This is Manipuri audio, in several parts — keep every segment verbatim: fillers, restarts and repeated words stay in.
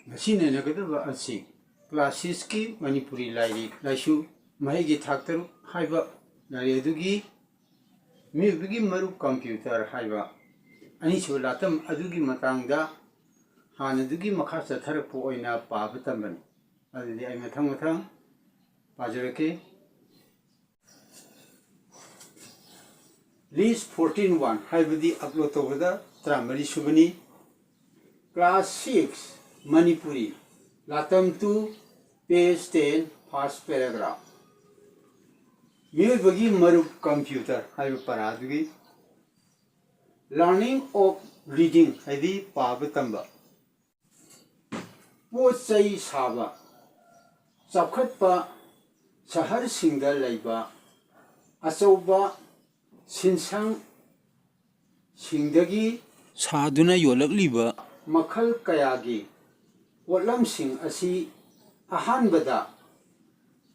ꯉꯁꯤ ꯅꯩꯅꯒꯗꯕ ꯑꯁꯤ ꯀ꯭ꯂꯥꯁ ꯁꯤꯛꯁꯀꯤ ꯃꯅꯤꯄꯨꯔꯤ ꯂꯥꯏꯔꯤꯛ ꯂꯥꯏꯁꯨ ꯃꯍꯩꯒꯤ ꯊꯥꯛ ꯇꯔꯨꯛ ꯍꯥꯏꯕ ꯂꯥꯏꯔꯤꯛ ꯑꯗꯨꯒꯤ ꯃꯤꯑꯣꯏꯕꯒꯤ ꯃꯔꯨꯞ ꯀꯝꯄ꯭ꯌꯨꯇꯔ ꯍꯥꯏꯕ ꯑꯅꯤꯁꯨꯕ ꯂꯥꯇꯝ ꯑꯗꯨꯒꯤ ꯃꯇꯥꯡꯗ ꯍꯥꯟꯅꯗꯨꯒꯤ ꯃꯈꯥ ꯆꯠꯊꯔꯛꯄ ꯑꯣꯏꯅ ꯄꯥꯕ ꯇꯝꯕꯅꯤ꯫ ꯑꯗꯨꯗꯤ ꯑꯩ ꯃꯊꯪ ꯃꯊꯪ ꯄꯥꯖꯔꯛꯀꯦ꯫ List fourteen one ꯍꯥꯏꯕꯗꯤ ꯑꯞꯂꯣꯗ ꯇꯧꯕꯗ ꯇꯔꯥꯃꯔꯤ ꯁꯨꯕꯅꯤ꯫ Class six Manipuri, ꯂꯥꯇꯝ two, page ten, first paragraph꯫ ꯃꯤꯑꯣꯏꯕꯒꯤ ꯃꯔꯨꯞ ꯀꯝꯄ꯭ꯌꯨꯇꯔ ꯍꯥꯏꯕ ꯄꯔꯥꯗꯨꯒꯤ Learning of Reading ꯍꯥꯏꯗꯤ ꯄꯥꯕ ꯇꯝꯕ꯫ ꯄꯣꯠ ꯆꯩ ꯁꯥꯕ ꯆꯥꯎꯈꯠꯄ ꯁꯍꯔꯁꯤꯡꯗ ꯂꯩꯕ ꯑꯆꯧꯕ ꯁꯤꯟꯁꯥꯡꯁꯤꯡꯗꯒꯤ ꯁꯥꯗꯨꯅ ꯌꯣꯜꯂꯛꯂꯤꯕ ꯃꯈꯜ ꯀꯌꯥꯒꯤ ꯄꯣꯠꯂꯝꯁꯤꯡ ꯑꯁꯤ ꯑꯍꯥꯟꯕꯗ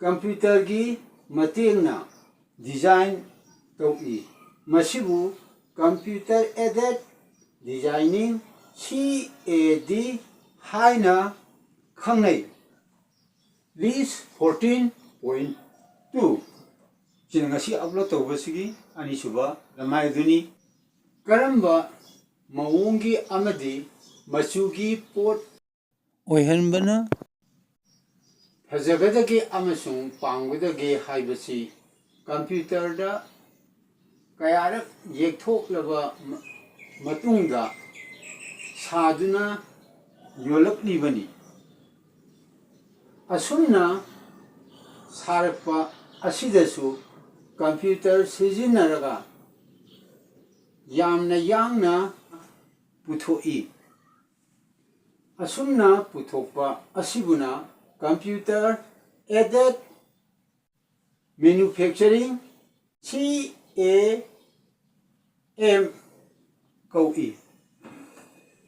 ꯀꯝꯄ꯭ꯌꯨꯇꯔꯒꯤ ꯃꯇꯦꯡꯅ ꯗꯤꯖꯥꯏꯟ ꯇꯧꯏ꯫ ꯃꯁꯤꯕꯨ Computer Aided Designing, C A D, ꯍꯥꯏꯅ ꯈꯪꯅꯩ꯫ List fourteen point two ꯁꯤꯅ ꯉꯁꯤ ꯑꯞꯂꯣꯗ ꯇꯧꯕꯁꯤꯒꯤ ꯑꯅꯤꯁꯨꯕ ꯂꯃꯥꯏ ꯑꯗꯨꯅꯤ꯫ ꯀꯔꯝꯕ ꯃꯑꯣꯡꯒꯤ ꯑꯃꯗꯤ ꯃꯆꯨꯒꯤ ꯄꯣꯠ ꯑꯣꯏꯍꯟꯕꯅ ꯐꯖꯒꯗꯒꯦ ꯑꯃꯁꯨꯡ ꯄꯥꯝꯒꯗꯒꯦ ꯍꯥꯏꯕꯁꯤ ꯀꯝꯄ꯭ꯌꯨꯇꯔꯗ ꯀꯌꯥꯔꯛ ꯌꯦꯛꯊꯣꯛꯂꯕ ꯃ-, ꯃꯇꯨꯡꯗ ꯁꯥꯗꯨꯅ ꯌꯣꯜꯂꯛꯂꯤꯕꯅꯤ꯫ ꯑꯁꯨꯝꯅ ꯁꯥꯔꯛꯄ ꯑꯁꯤꯗꯁꯨ ꯀꯝꯄ꯭ꯌꯨꯇꯔ ꯁꯤꯖꯤꯟꯅꯔꯒ ꯌꯥꯝꯅ ꯌꯥꯡꯅ ꯄꯨꯊꯣꯛꯏ꯫ ꯑꯁꯨꯝꯅ ꯄꯨꯊꯣꯛꯄ ꯑꯁꯤꯕꯨꯅ Computer Aided Manufacturing, C A M, ꯀꯧꯏ꯫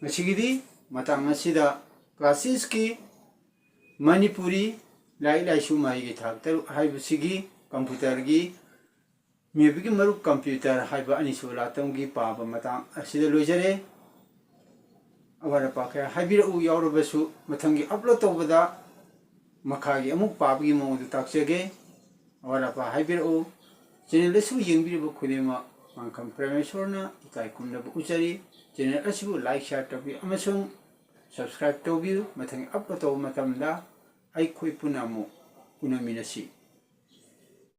ꯉꯁꯤꯒꯤꯗꯤ ꯃꯇꯥꯡ ꯑꯁꯤꯗ ꯀ꯭ꯂꯥꯁ ꯁꯤꯛꯁꯀꯤ ꯃꯅꯤꯄꯨꯔꯤ ꯂꯥꯏꯔꯤꯛ ꯂꯥꯏꯁꯨ ꯃꯍꯩꯒꯤ ꯊꯥꯛ ꯇꯔꯨꯛ ꯍꯥꯏꯕꯁꯤꯒꯤ ꯀꯝꯄ꯭ꯌꯨꯇꯔꯒꯤ ꯃꯤꯑꯣꯏꯕꯒꯤ ꯃꯔꯨꯞ ꯀꯝꯄ꯭ꯌꯨꯇꯔ ꯍꯥꯏꯕ ꯑꯅꯤꯁꯨꯕ ꯂꯥꯇꯝꯒꯤ ꯄꯥꯕ ꯃꯇꯥꯡ ꯑꯁꯤꯗ ꯂꯣꯏꯖꯔꯦ꯫ ꯑꯋꯥꯠ ꯑꯄꯥ ꯀꯌꯥ ꯍꯥꯏꯕꯤꯔꯛꯎ꯫ ꯌꯥꯎꯔꯕꯁꯨ ꯃꯊꯪꯒꯤ upload ꯇꯧꯕꯗ ꯃꯈꯥꯒꯤ ꯑꯃꯨꯛ ꯄꯥꯕꯒꯤ ꯃꯑꯣꯡꯗ ꯇꯥꯛꯆꯒꯦ꯫ ꯑꯋꯥꯠ ꯑꯄꯥ ꯍꯥꯏꯕꯤꯔꯛꯎ꯫ Channel ꯑꯁꯤꯕꯨ ꯌꯦꯡꯕꯤꯔꯤꯕ ꯈꯨꯗꯤꯡꯃꯛ ꯃꯥꯡꯈꯝ ꯄ꯭ꯔꯃꯦꯁꯣꯔꯅ ꯏꯀꯥꯏ ꯈꯨꯝꯅꯕ ꯎꯠꯆꯔꯤ꯫ Channel ꯑꯁꯤꯕꯨ like, share ꯇꯧꯕꯤꯌꯨ ꯑꯃꯁꯨꯡ subscribe ꯇꯧꯕꯤꯌꯨ꯫ ꯃꯊꯪꯒꯤ upload ꯇꯧꯕ ꯃꯇꯝꯗ ꯑꯩꯈꯣꯏ ꯄꯨꯟꯅ ꯑꯃꯨꯛ ꯎꯅꯃꯤꯟꯅꯁꯤ꯫